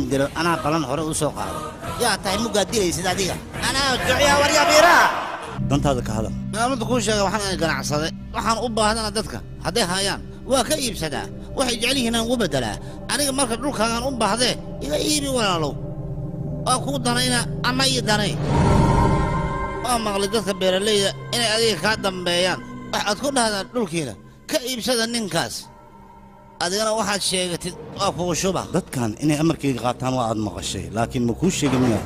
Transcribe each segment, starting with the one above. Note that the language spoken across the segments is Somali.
inaan dilo anaa balan hore u soo qaaday. Yaa tahay muggaad dilaysid adiga? Anaa juciyaa waryaa biiraa. Dantaada ka hadal. Maalinta kuu sheega waxaan aan ganacsaday. Waxaan u baahdana dadka hadday hayaan waa ka iibsadaa. Waxay jecel yihiin aan ugu beddelaa. Aniga marka dhulkaagaan u baahdee iga iibi walaalow. Waa kuu danayna ama ii danay. Waa maqlay dadka beeralayda inay adiga kaa dambeeyaan. Waxaad ku dhahdaan dhulkiina ka iibsada ninkaas. Adigana waxaad sheegatid waa kugu shuba. Dadkan inay amarkayga qaataan waa aad maqashay, laakiin ma kuu sheegin miya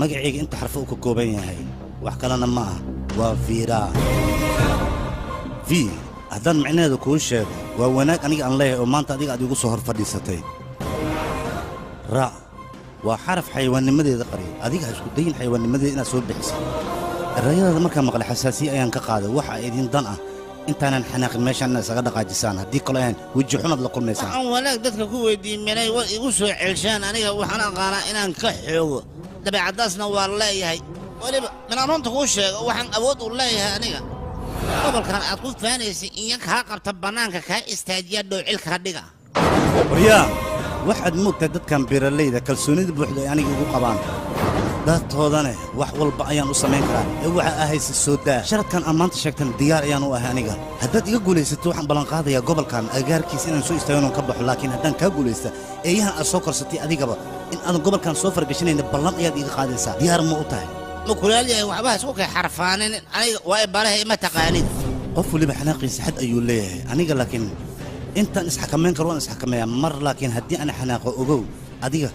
magacayga inta xarfo uu ka kooban yahay? Wax kalena ma ah, waa Viira. V haddaan micnaheeda kuu sheego waa wanaag aniga aan leeyahay oo maanta adiga aad igu soo hor fadhiisatay. Ra waa xaraf xayawaannimadeeda qariyay. Adiga ha isku dayin xayawaannimadeeda inaad soo bixisid. Erayadaada markaan maqlay xasaasiye ayaan ka qaaday. Waxa idin dan ah intaanan xanaaqin meeshaan inaad isaga dhaqaajisaan, haddii kale ahayn weji xumaad la kulmaysaan. Waxaan wanaag dadka ku weydiiminay war igu soo celshaan. Aniga waxaan aqaanaa inaan ka xoogo, dabeecaddaasna waa leeyahay. Weliba minaan runta kuu sheego waxaan awood u leeyahay aniga gobolkan aad ku faanaysay inya kaa qabta bannaanka kaa istaajiya dhowcilkaa dhiga. Waryaa, waxaad moogtahay dadkan beeralayda kalsoonida buuxda ay aniga igu qabaan. Dadtoodane wax walba ayaan u samayn karaa ee waxa ahayse soo daa. Sharadkan aan maanta sheegtan diyaar ayaan u ahay aniga. Haddaad iga guulaysato waxaan ballanqaadayaa gobolkan agagaarkiisa inaan soo istaago oon ka baxo, laakiin haddaan kaa guulaysta eeyahan aad soo korsatay adigaba in aadan gobolkan soo fargashanayna ballan ayaad iiga qaadaysaa. Diyaar ma u tahay? Ma kulaal yahay waxba ha isku kay xarfaanin. Aniga waa baraha ima taqaanid. Qof waliba xanaaqiisa xad ayuu leeyahay. Aniga laakiin intaan isxakamayn karo waan isxakameeyaa mar, laakiin haddii aan xanaaqo ogow adiga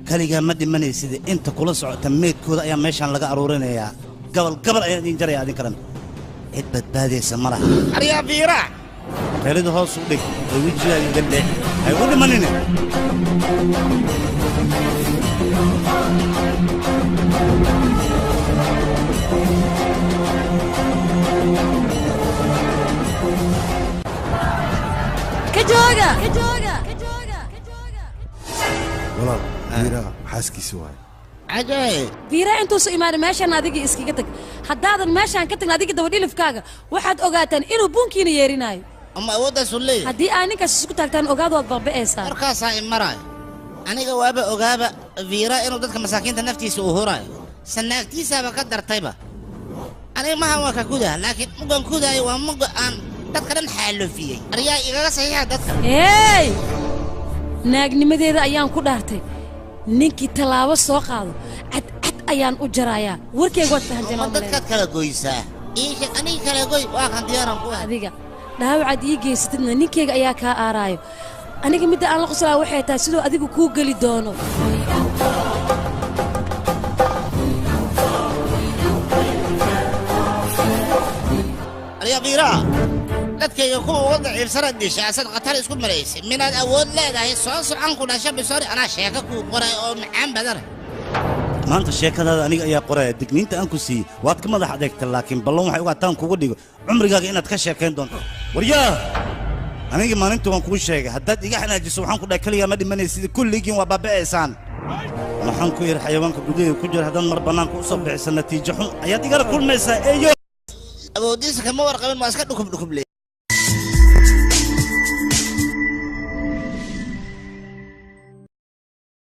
kaligaa ma dhimanaysid, inta kula socota meydkooda ayaa meeshaan laga aruurinayaa. Gabal gabal ayaan idin jaraya adin kalan, cid badbaadaysa ma laha. Aryaa biiraa, qaylida hoos u dhig oo wejigaaga iga leex, ha igu dhimanine. Ka jooga, ka jooga, ka jooga. Walaal, Biiraa xaaskiisa waaye. Cajaayib. Biiraa intuusu imaanin meeshaan adigii iskaga tag. Haddaadan meeshaan ka tagin adiga dabadhilifkaaga waxaad ogaataan inuu buunkiina yeerinaayo. Ama awooddaasu leeyahay. Haddii aa ninkaas isku taagtaan ogaad waad barba'aysaa. Markaasaa imaraayo aniga waaba ogaaba Viira inuu dadka masaakiinta naftiisa uu huraayo, sanaagtiisaaba ka dartayba. Aniga maha waa ka kudaa, laakiin muggan kudaayo waa mugga aan dadka dhan xaalofiyey. Aryaa igaga saxiixa dadka. Hey, naagnimadeeda ayaan ku dhaartay, ninkii tallaabo soo qaado cadcad ayaan u jarayaa. Warkayga waad fahanteen? Ma dadkaad kala goysaa? Ii sheeg aniga kala goy, waa kan diyaaran ku ah. Adiga dhaawacaad ii geysatidna ninkayga ayaa kaa aaraayo. Aniga midda aan la qoslaa waxay tahay siduu adigu kuu geli doono. Aryaa Biiraa, dadkayga kuwa uga daciifsana disha asad khatar isku maraysay minaad awood leedahay. Soo socan ku dhasha bisori, anaa sheeko kuu qoray oo macaan badan. Maanta sheekadaada aniga ayaa qoraya. Digniinta aan ku siiyey waad ka madax adeegta, laakiin ballan waxay uga kugu dhigo cumrigaaga inaad ka sheekayn doonto. Waryaa, aniga maalinta waan kuu sheegay haddaad iga xanaajiso waxaan ku dhahay keligaa ma dhimanaysid, kulligiin waa baaba'aysaan. Waxaan ku yidhi xayawaanka gudaheeda ku jira haddaad mar bannaanka u soo bixisa natiijo xun ayaad igala kulmaysaa eeyo. Awooddiisa kama warqabin, waa iska dhukub dhukuble.